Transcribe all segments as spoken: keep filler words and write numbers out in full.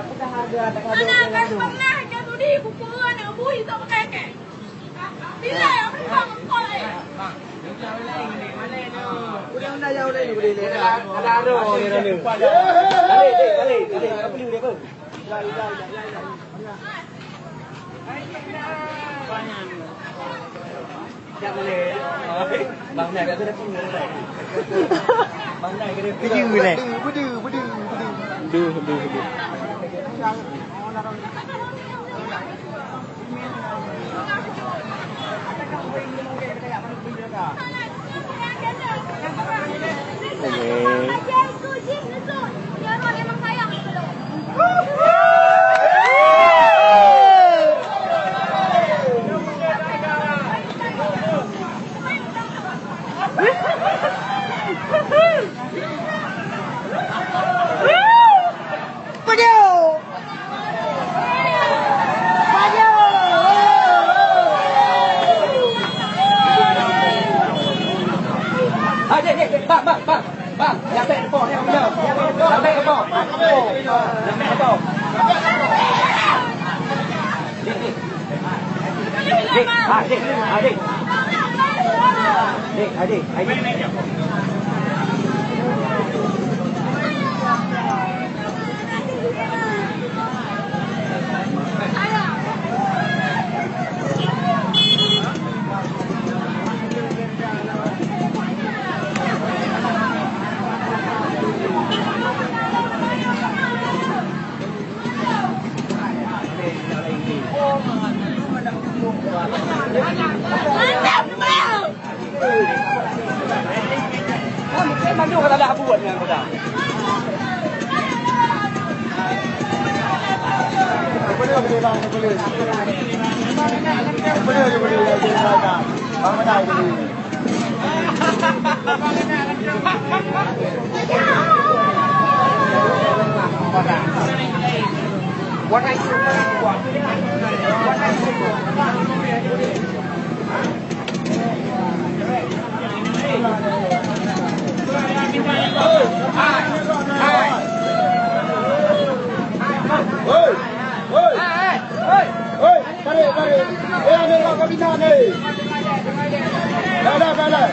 Mana akan pernah ke sudi kupeue anak bui untuk pakai kek? Bila yang berubah kepala? Udah, udah, ya, udah, ini boleh, udah. Ada, ada, ada. Balik, balik, balik, balik. Apa boleh, boleh, apa? Bang Nai kata dah pun. Bang Nai kata pun. Bedu, bedu, bedu, bedu. Duh, duh, duh. Oke. Padahai! Padahai! Ah, dek, dek, dek, bang, bang, bang. Bang, nyampe depan, nyampe depan. Nyampe depan. Nyampe depan. Dek, dek. Dek, ah, dek, ah, dek. Dek, ah, dek, ah, dek. Hei! Hei! Hei! Tarik, tarik. Eh, ambil mak kami nak ni. Dah, dah, dah, dah.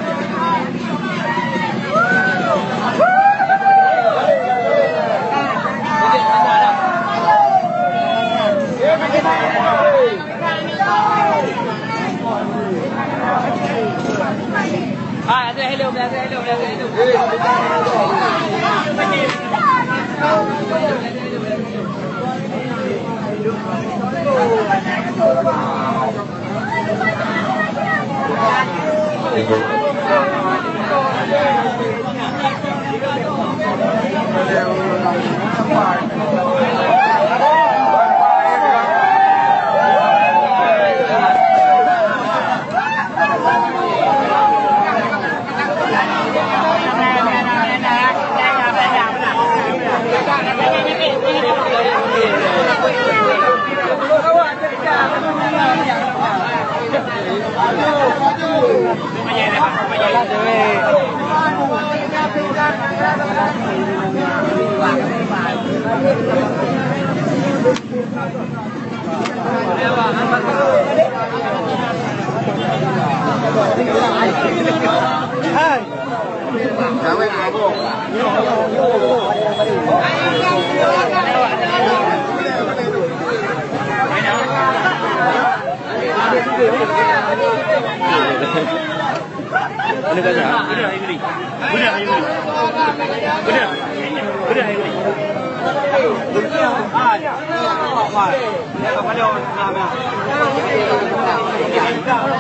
Eh, pergi sana. Hai, ada hello, ada hello, ada hello. Ini kan ya. Bedah, bedah, bedah, bedah.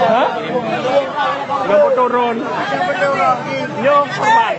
Ha? Yang turun. Nyoh, korban.